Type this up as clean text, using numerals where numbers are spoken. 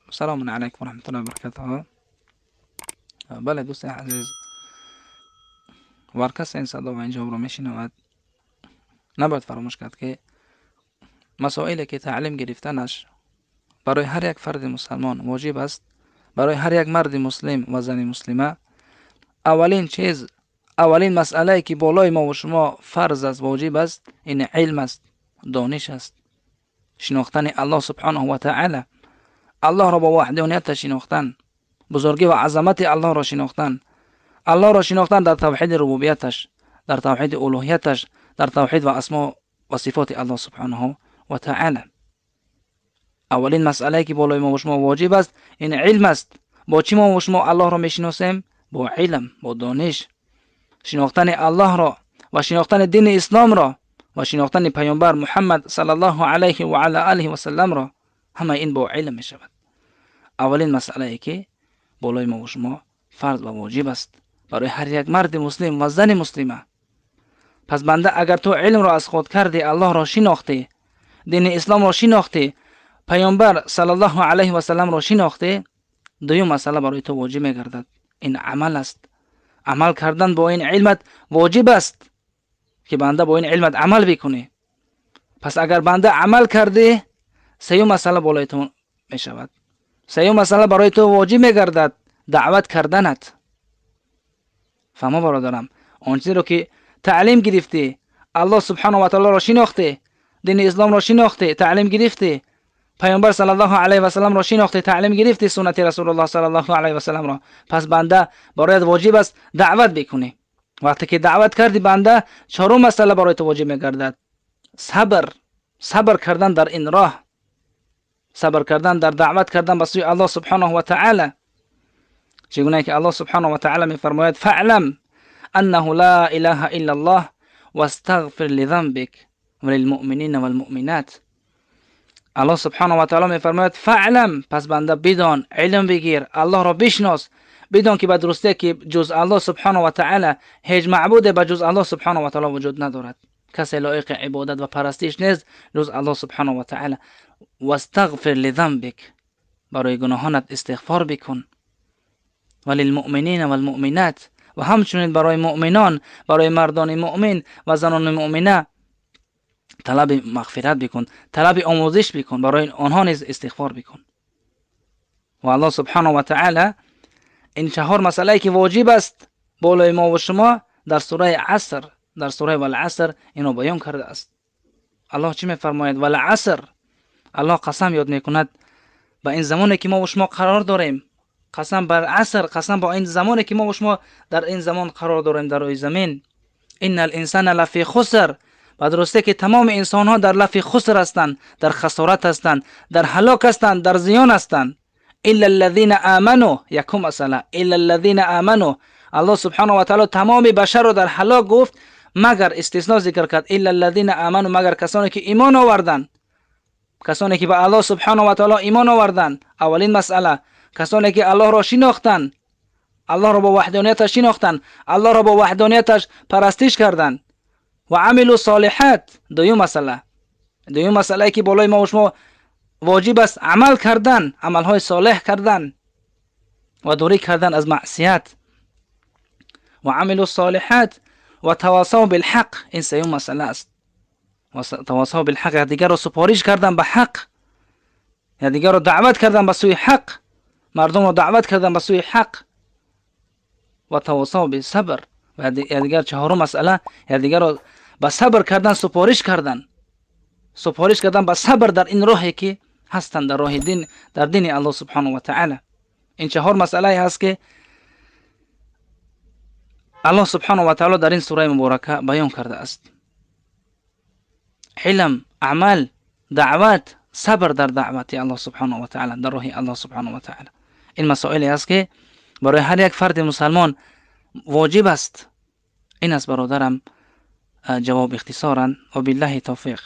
Салому алайкум ва раҳматуллоҳи ва баракатуҳ. Бале, дӯсти азиз, ва кас ин садо ва ин ҷавобро мешунавад, набояд фаромӯш кард, ки масоиле ки таълим гирифтанаш барои ҳар як фарди мусалмон воҷиб аст, барои ҳар як марди муслим ва зани муслима, аввалин чиз, аввалин масъалае ки болои мо ва шумо фарз аст, воҷиб аст, ин илм аст, дониш аст, шинохтани Аллоҳ субҳонаҳу ва таъала, Аллоҳро бо ваҳдонияташ шинохтан, бузургӣ ва азамати Аллоҳро шинохтан, Аллоҳро шинохтан дар тавҳиди рубубияташ, дар тавҳиди улуҳияташ, дар тавҳид ва асмо ва сифоти Аллоҳ субҳонаҳу ва таъала. Аввалин масъалае ки болои мо ва шумо воҷиб аст, ин илм аст. Бо чӣ мо ва шумо Аллоҳро мешиносем? Бо илм, бо дониш. Шинохтани Аллоҳро ва шинохтани дини исломро ва шинохтани паёмбар Муҳаммад саллаллоҳу алайҳи ва ала алиҳи васалламро, ҳама ин бо илм мешавад. Аввалин масъалае ки болои мо ва шумо фарз ва воҷиб аст барои ҳар як марди муслим ва зани муслима. Пас банда, агар ту илмро аз худ кардӣ, Аллоҳро шинохтӣ, дини исломро шинохтӣ, паёмбар саллаллоҳу алайҳи васалламро шинохтӣ, дуюм масъала барои ту воҷиб мегардад, ин амал аст. Амал кардан бо ин илмат воҷиб аст, ки банда бо ин илмат амал бикунӣ. Пас агар банда амал кардӣ, сеюм масъала болои ту мешавад. Сеюм масъала барои ту воҷиб мегардад, даъват карданат. Фаҳмо, бародарам, он чизеро ки таълим гирифтӣ, Аллоҳ субҳанаҳу ва таолоро шинохтӣ, дини исломро шинохтӣ, таълим гирифтӣ, паёмбар саллаллоҳу алайҳи васалламро шинохтӣ, таълим гирифтӣ, суннати расулуллоҳ саллаллоҳу алайҳи васалламро, пас банда барояд воҷиб аст даъват бикунӣ. Вақте ки даъват кардӣ банда, чорум масъала барои ту воҷиб мегардад, сабр. Сабр кардан дар ин роҳ, сабр кардан дар даъват кардан ба сӯи Аллоҳ субҳанаҳу ва таъала. Чигуна ки Аллоҳ субҳанаҳу ва таъала мефармояд: фаълам аннаҳу ла илаҳа иллаллоҳ вастағфир лизанбик ва лилмуъминина валмуъминат. Аллоҳ субҳанаҳу ва таъала мефармояд: фаълам, пас банда бидон, илм бигир, Аллоҳро бишнос, бидон ки ба дурустие ки ҷуз Аллоҳ субҳанаҳу ва таъала ҳеҷ маъбуде ба ҷуз Аллоҳ субҳанаҳу ва таъала вуҷуд надорад, касе лоиқи ибодат ва парастиш нест ҷуз Аллоҳ субҳанаҳу ва таъала. Вастағфир лизанбик, барои гуноҳонат истиғфор бикун, ва лилмуъминина валмуъминат, ва ҳамчунин барои муъминон, барои мардони муъмин ва занони муъмина талаби мағфират бикун, талаби омӯзиш бикун, барои онҳо низ истиғфор бикун. Ва Аллоҳ субҳанаҳу ва таъала ин чаҳор масъалае ки воҷиб аст болои мо ва шумо дар сураи Аср, дар сураи Валаср инро баён кардааст. Аллоҳ чӣ мефармояд? Валаср, Аллоҳ қасам ёд мекунад ба ин замоне ки мо ва шумо қарор дорем, қасам бар аср, қасам ба ин замоне ки мо ва шумо дар ин замон қарор дорем дар рӯи замин. Иннал инсана лафи хуср, ба дурусте ки тамоми инсонҳо дар лафи хуср ҳастанд, дар хасорат ҳастанд, дар ҳалок ҳастанд, дар зиён ҳастанд. Илла аллазина аману, якум масъала, илла аллазина аману. Аллоҳ субҳанаҳу ва таъала тамоми башарро дар ҳалок гуфт, магар истисно зикр кард, илла аллазина аману, магар касоне ки имон оварданд, касоне ки ба Аллоҳ субҳанаҳу ва таъала имон оварданд. Аввалин масъала, касоне ки Аллоҳро шинохтанд, Аллоҳро бо ваҳдонияташ шинохтанд, Аллоҳро бо ваҳдонияташ парастиш карданд. Ва амилу солиҳат, дуюм масъала, дуюм масъалае ки болои мо ва шумо воҷиб аст, амал кардан, амалҳои солеҳ кардан ва дурӣ кардан аз маъсият. Ва амилу солиҳат ва тавосав билҳақ, ин сеюм масъала аст. Ва тавосав билҳақ, якдигарро супориш кардан ба ҳақ, якдигарро даъват кардан ба сӯи ҳақ, мардумро даъват кардан ба сӯи ҳақ. Ва тавосав бисабр, ва якдигар, чаҳорум масъала, якдигарро ба сабр кардан супориш кардан, супориш кардан ба сабр дар ин роҳе ки ҳастанд, дар роҳи дин, дар дини Аллоҳ субҳанаҳу ва таъала. Ин чаҳор масъалае ҳаст ки Аллоҳ субҳанаҳу ва таъала дар ин сураи муборака баён кардааст. Илм, амал, даъват, сабр дар даъвати Аллоҳ субҳанаҳу ва таъала, дар роҳи Аллоҳ субҳанаҳу ва таъала. Ин масоиле ҳаст ки барои ҳар як фарди мусалмон воҷиб аст. Ин аст, бародарам, ҷавоб ихтисоран. Ва биллаҳи тавфиқ.